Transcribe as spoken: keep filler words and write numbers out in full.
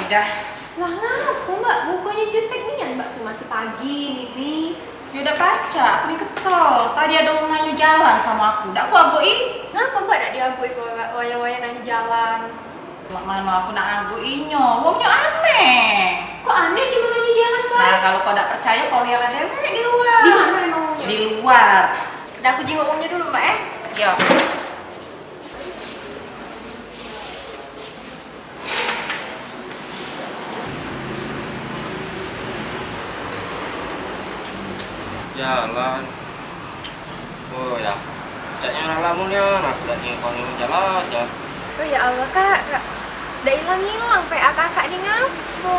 Dah. Lah ngapo, Mbak? Mukonyo jutek nian, Mbak, tu masih pagi ni. Yo dak pacak, aku ni kesel. Tadi ado wong nanyo jalan samo aku. Dak aku agoi. Ngapo, Mbak, dak diagoi wayah-wayah nanyo jalan? Mak mano aku nak agoi inyo. Wongnyo aneh. Kok aneh cuma nanyo jalan bae? Nah, kalu kau dak percayo, kau lihatlah dewek di luar. Di mano emang wongnyo? Di luar. Dah aku jingok wongnyo dulu, Mbak, eh. Yo. Jalan. Oh ya. Caknyo lah lamo nian, aku dak nyingok kau ni jalan aja. Oh ya Allah, Kak, Kak. Dak ilang-ilang P A kakak ni ngapo?